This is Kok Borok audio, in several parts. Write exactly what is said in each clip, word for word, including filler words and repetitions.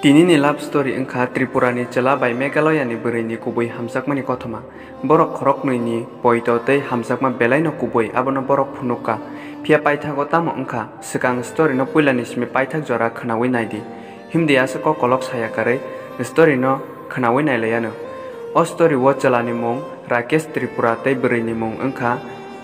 Tinini love story wngkha Tripura ni chwla bai Meghalaya ni bwrwi ni kubui hamjakmani kothoma. Borok khoroknwi ni poito tei hamjakma belai no kubui, abono borok phunuk kha. Phiya paithago tamo wngkha, swkang story no puila ni simi paithak jora khwnawi naidi. Himdi aswk o kolok saya karwi story no khwnawi nailai anw. O story o chwla ni mung Rakesh Tripura tei bwrwi ni mung wngkha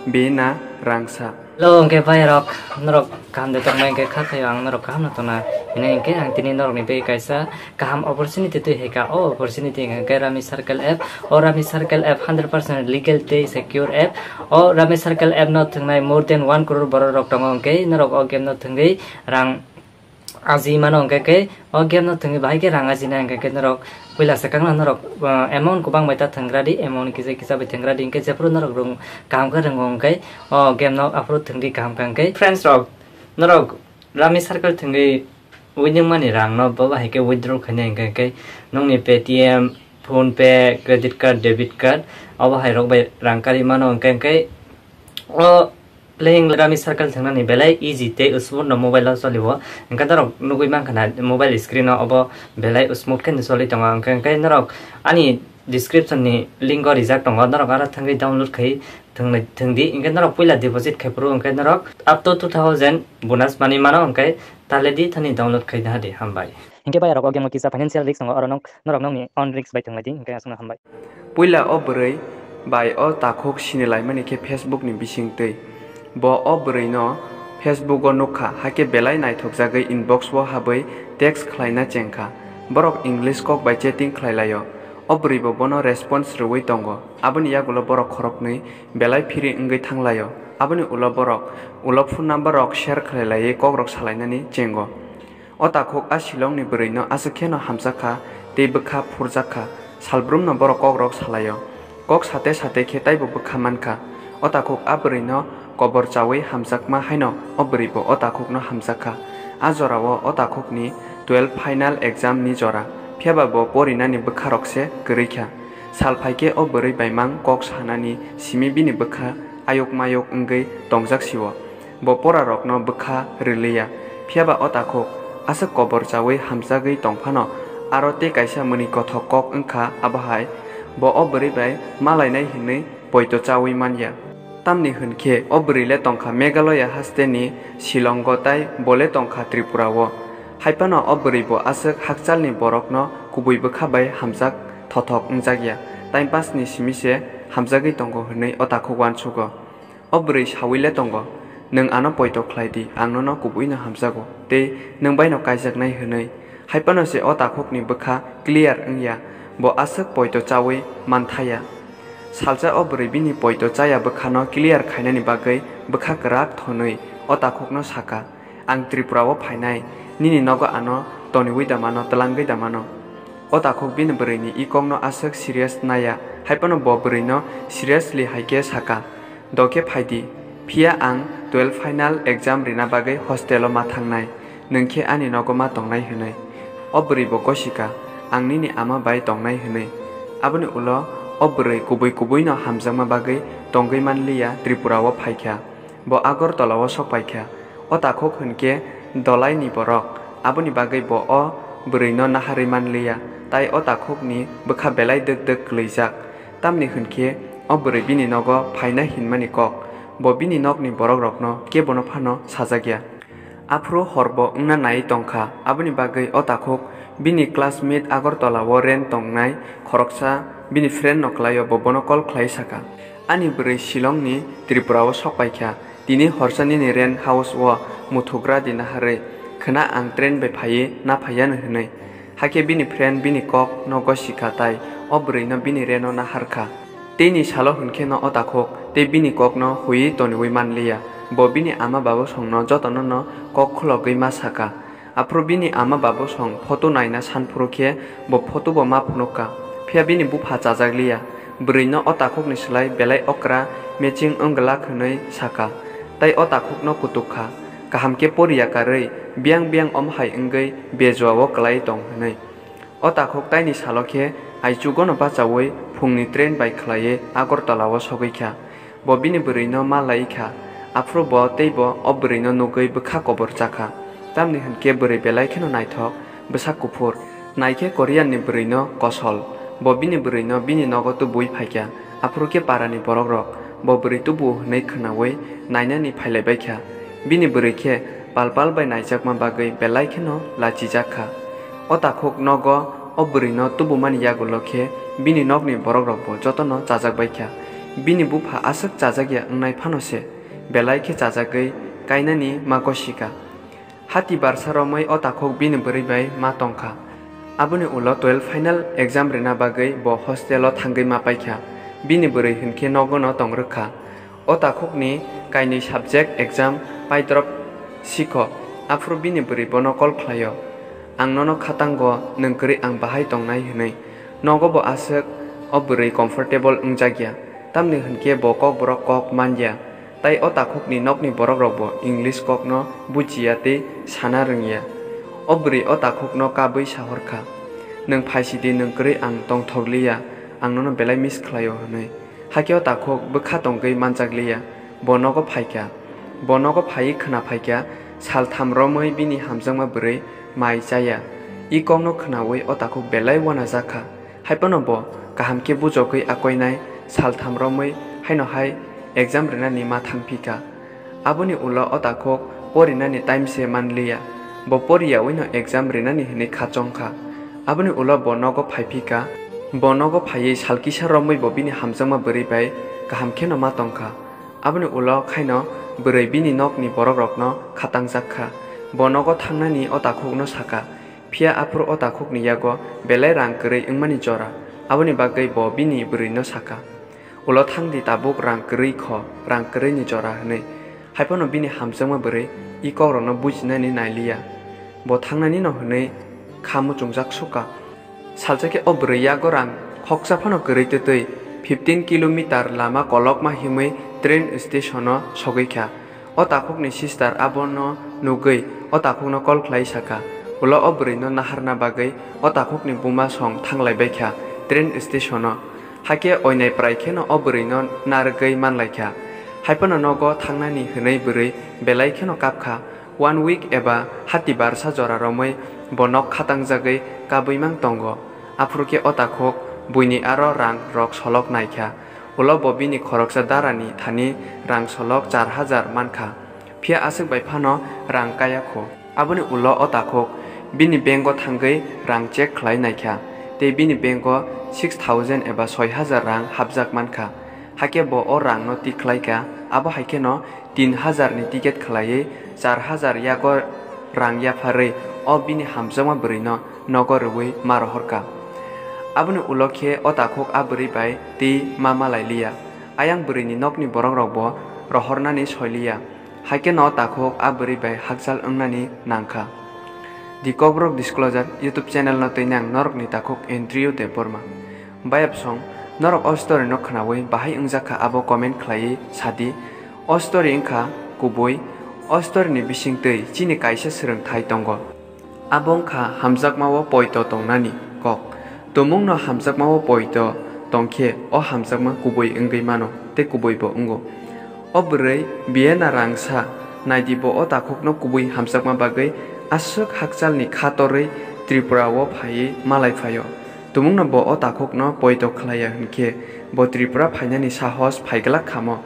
Bina Rangsa. Hello, hwnkhe bhai rok, norok kaham de tongmai hwnkhe kha khaio ang norok kaham no tongna. Hwnwi hwnkhe ang tini norok ni bagwi kaisa kaham opportunity twi hai kha. O opportunity hwnkhe Rummy Circle app. O Rummy Circle app hundred percent legal tei secure app. O Rummy Circle app no thwngnai more than one crore borok rok tongo, hwnkhe norok o game no thwngwi rang aji mano, hwnkhe khe o game no thwngwi bahai khe rang ajina, hwnkhe khe norok puila swkang no norok, uh, amount kwbang bai ta thwnggra di, amount kisa kisa bai thwnggra di, hwnkhe jephru norok rung kaham khe rwngo, hwnkhe o game no aphuru thwngdi kaham kha, hwnkhe. Friends rok, norok Rummy Circle thwngwi winning mani rang no bo bahai khe withdraw khainai, hwnkhe khe nokni Paytm, PhonePe, credit card, debit card, obo hai rok bai rang karwi mano, hwnkhe khe o playing Rummy Circle thwngnani belai easy tei smooth no mobile o choli o. Hwnkhe norok nugwi mankha na mobile screen o obo belai smooth khe no choli tongo. Hwnkhe, hwnkhe norok ani description ni link o rijak tongo, norok aro thangwi download khai thwngdi. Hwnkhe norok puila deposit khai phuru hwnkhe norok up to two thousand bonus manwi mano, hwnkhe taledi thani download khai da di. Hambai. Hwnkhe bhai rok, o game o kisa financial risk tongo, oro nok norok nokni own risk bai thwnglaidi, hwnkhe aswkno hambai. Puila o bwrwi bai o takhuk sinilaimani khe Facebook ni bisingtwi. Bo o bwrwi no Facebook o nukha, hakhe belai naithokjagwi inbox o habwi text khlaina chengkha. Borok English kok bai chatting khlailaio. O bwrwi bo bono response rwui tongo. Aboni yagulo borok khoroknwi belai phiri wngwi thanglaio. Aboni ulo borok ulo phone number rok share khlailaiwi kokrok salainani chengo. O takhuk a Shillong ni bwrwi no aswk khe no hamjak kha tei bwkha phurjak kha, salbrum no borok kok rok salai o. Kok sate sate khe taibo bwkha man kha. O takhuk a bwrwi no kobor chawi hamjakma haino o bwrwi bo o takhuk no hamjak kha. A jora o o takhuk ni twelve final exam ni jora, phiya ba bo porinani bwkha rok se kwrwi kha. Sal phai khe o bwrwi bai mang kok sanani simi bini bwkha ayuk mayuk wngwi tongjak si o. Bo pora rok no bwkha rwliya. Phiya ba o takhuk aswk kobor chawi hamjagwi tong phano aro tei kaisa mwnwi kothok kok wngkha, abo hai bo o bwrwi bai malainai hinwi poito chawi man ya. Tamni hwn khe o bwrwi le tong kha Meghalaya haste ni Shillong o, tai bo le tong kha Tripura o. Hai phano o bwrwi bo aswk hakchal ni borok no kubui bwkha bai hamjak thothok wngjak ya. Time pass ni simi se hamjagwi tongo hwnwi o takhuk uansugo. O bwrwi sawi le tongo, "Nwng ano poito khlai di, ang nono kubui no hamjago, tei nwng bai no kaijaknai," hwnwi. Hai phano se o takhuk ni bwkha clear wng ya, bo aswk poito chawi man tha ya. Salsa o bwrwi bini poito chaya bwkha no clear khainani bagwi bwkha kwrak thonwi o takhuk no saka, "Ang Tripura o phainai, nini nogo ano toniwi da mano, twlangwi da mano." O takhuk bini bwrwi ni i kok no aswk serious nai ya, hai phano bo bwrwi no seriously hai khe saka, "Dokhe phai di, phiya ang twelve final exam rina bagwi hostel o ma thangnai, nwng khe ani nogo ma tongnai," hwnwi. O bwrwi bo gosi kha, "Ang nini ama bai tongnai," hwnwi. Aboni ulo o bwrwi kubui kubui no hamjakma bagwi tongwi man li ya, Tripura o phai kha. Bo Agartala o sok pai kha. O takhuk hwn khe dolai ni borok, aboni bagwi bo o bwrwi no naharwi man li ya, tai o takhuk ni bwkha belai dwk dwk kwlwijak. Tamni hwn khe o bwrwi bini nogo phaina hinmani kok, bo bini nokni borok rok no kebo no phano sajak ya. Aphuru hor bo wngna nai tong kha, aboni bagwi o takhuk bini classmate Agartala o rent tongnai khoroksa bini friend no kwlai o, bo bono call khlai saka, "Ani bwrwi Shillong ni Tripura o sok pai kha, tini horsa nini rent house o muthugra di naharwi, khwna ang train bai phaiwi na phai ya," hwnwi. Hakhe bini friend bini kok no gosi kha tai o bwrwi no bini rent o nahar kha. Teini salo hwn khe no o takhuk tei bini kok no huiwi toniwi man li ya. Bo bini ama babosong no jotono no kok khulogwi ma saka. Aphuru bini ama babosong photo naina san phuru khe bo photo bo ma phunuk kha. Phiya bini bupha chajak li ya. Bwrwi no o takhuk ni slai belai okra matching wng glak hwnwi saka. Tai o takhuk no kutuk kha. Kaham khe pori ya karwi, biyang biyang om hai wngwi bejua o kwlai tong hwnwi. O takhuk taini salo khe aichugo no bachaui phungni train bai khlaiwi Agartala o sogwi kha. Bo bini bwrwi no ma lai kha. Aphuru bo tei bo o bwrwi no nugwi bwkha kobor cha kha. Tamni hwn khe bwrwi belai kheno naithok, Bwsak kuphur. Naikhe Korean ni bwrwi no kosol. Bo bini bwrwi no bini nogo tubui phaikha. Aphuru khe para ni borok rok bo bwrwi tubu hwnwi khwnaui nainani phailaibaikha. Bini bwrwi khe pal pal bai naijakma bagwi belai kheno lachijak kha. O takhuk nogo o bwrwi no tubumani yagulo khe bini nokni borok rok bo jotono chajak baikha. Bini bupha aswk chajak ya wngnai phano se belai khe chajagwi kainani ma gosikha. Hati barsa romwi o takhuk bini bwrwi bai ma tongkha. Aboni ulo twelve final exam rina bagwi bo hostel o thangwi ma paikha. Bini bwrwi hinkhe nogono tong rwkha. O takhukni kainwi subject exam paidrop sikho, aphuru bini bwrwi bono call khlaio, "Ang nono khatango, nwng kwrwi ang bahai tongnai," hwnwi. Nogo bo aswk o bwrwi comfortable wngjakya, tamni hwnkhe bo kokborok kok manya. Tai o takhukni nokni borok rokbo English kokno bujiya tei sana rwngya. O bwrwi o takhukno kabwi sahorkha, "Nwng phaisidi, nwng kwrwi ang tongthokliya, ang nono belai miss khlaio," hwnwi. Hakhe o takhuk bwkha tongwi manjakliya, bo nogo phaikha. Bo nogo phaiwi khwna phaikha, saltham romwi bini hamjakma bwrwi mai chaya. I kokno khwnaui o takhuk belai uanajakha. Haiphano bo kaham khe bujogwi akoinai saltham romwi haino hai exam rinani ma thangphikha. Aboni ulo o takhuk porinani time se manliya. Bo poriyaui no exam rinani hwnwi kha chongkha. Aboni ulo bo nogo phaiphikha. Bo nogo phaiwi sal kisa romwi bo bini hamjakma bwrwi bai kaham kheno ma tongkha. Aboni ulo khaino bwrwi bini nokni borok rokno khatangjak kha. Bo nogo thangnani o takhukno sakha. Phiya aphuru o takhukni yago belai rang kwrwi wngmani jora, aboni bagwi bo bini bwrwino sakha, "Ulo thangdi tabuk rang kwrwi kho, rang kwrwini jora," hwnwi. Haiphano bini hamjakma bwrwi i kokrokno bujinani nailiya, bo thangnanino hwnwi kha muchungjak sukha. Salsa khe o bwrwi yago rang khoksa phano kwrwi twtwi fifteen kilometer lama kolokma himwi train stationo sogwi kha. O takhukni sister abono nugwi o takhukno call khlai sakha, ulo o bwrwino naharna bagwi o takhukni buma song thanglaibaikha train stationo. Hakhe oinai prai kheno o bwrwino narwgwi manlaikha. Haiphano nogo thangnani hwnwi bwrwi belai kheno kapkha. One week eba hati barsa jora romwi bo nok khatangjagwi kabwi mang tongo. Aphuru khe o takhuk buini aro rang rok solok naikha. Ulo bo bini khoroksa darani thani rang solok char hajar mankha. Phiya aswk bai phano rang kaya kho. Aboni ulo o takhuk bini bank o thangwi rang check khlai naikha, tei bini bank o six thousand eba soi hajar rang hapjak mankha. Hakhe bo o rangno tik khlaikha, abo hai kheno tin hajar ni ticket khlaiwi char hajar yago rang yapharwi o bini hamjakma bwrwino nogo rwui ma rohorkha. Aboni ulo khe o takhuk a bwrwi bai twi ma malai liya. Ayang bwrwini nokni borok rokbo rohornani soi liya. Hai kheno o takhuk a bwrwi bai hakchal wngnani nangkha. The Kokborok Disclosure YouTube channel no twi nang norokni takhuk Andrew Debbarma. Bayapsong, norok o story no khwnaui bahai wngjakha abo comment khlaiwi sadi. O story wngkha kubui. O story ni bisingtwi chini kaisa swrwngthai tongo. Abo wngkha hamjakmao poito tongnani kok. Tumungno hamjakmao poito tongkhe o hamjakma kubui wngwi mano tei kubuibo wngo. O bwrwi Vienna rangsa naidi bo o takhukno kubui hamjakma bagwi aswk hakchalni kha torwi Tripura o phaiwi malai phaio. Tumungno bo o takhukno poito khlaiya hwnkhe bo Tripura phainani sahos phaiglak khamo.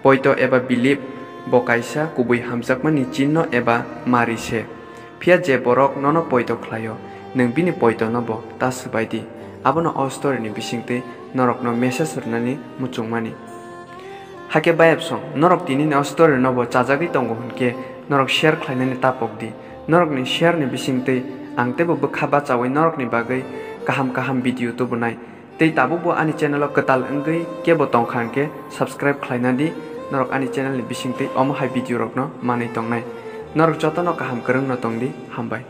Poito eba bilip bo kaisa kubui hamjakmani chinno eba mari se. Phiya je borok nono poito khlaio, nwng bini poitono bo ta swbai di. Abono o story ni bisingtwi norokno message rwnani muchungmani. Hakhe bayapsong, norok tini ni o story no bo chajagwi tongo hwnkhe norok share khlainani ta pok di. Norokni share ni bisingtwi ang teibo bwkha bachaui norokni bagwi kaham kaham video tubunai. Tei tabukbo ani channel o kwtal wngwi kebo tongkha hwnkhe subscribe khlaina di, norok ani channel ni bisingtwi omo hai video rokno manwi tongnai. Norok jotono kaham kwrwngno tongdi, hambai.